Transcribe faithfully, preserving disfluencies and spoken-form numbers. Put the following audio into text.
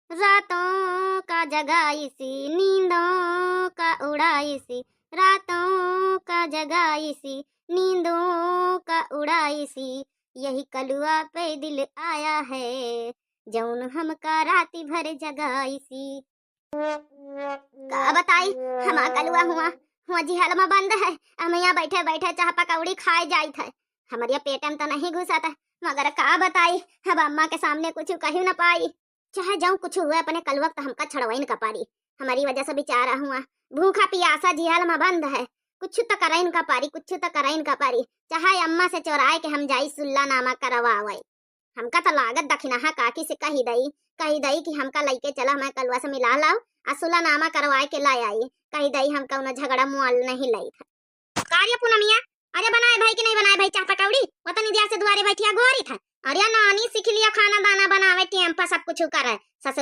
रातों का जगाइसी, नींदों का उड़ाइसी, रातों का जगाइसी, नींदों का उड़ाइसी, यही कलुआ पे दिल आया है, जौन हमका राती भर जगाइसी। का बताई, हमार कलुआ हुआ, हुआ जिहल मा बंद है। हम यहाँ बैठे बैठे चाह पकौड़ी खाए जाइत है, हमरे पेट में तो नहीं घुसत है, मगर का बताई, अब अम्मा के सामने कुछ कही न पाई। चाहे जौन कुछ हुए, अपने कलुआ तो हमका छड़वाइन का पारी। हमारी वजह से बेचारा हुआ भूखा पियासा जिहल मा बंद है, कुछ तो करइन का पारी, कुछ तो करइन का पारी। चाहे अम्मा से चोराए के हम जाई सुल्ला नामा करवावे। हमका तो लागत दखिनहा काकी से कही दई, कही दई कि हमका लइके चला, हमें कलुआ से मिला लाओ, आ सुल्ला नामा करवाए के ला आई। कही दई हम कौनो झगड़ा मुआल नहीं लई था। का रे पूनमिया, अरे बनाए भाई कि नहीं बनाए भाई चाह पकौड़ी? वो तनी देर से दुआरे बैठिया गोरी था। अरे नानी सीख लिया खाना दाना बनावे, टेम पर सब कुछ करे। ससुर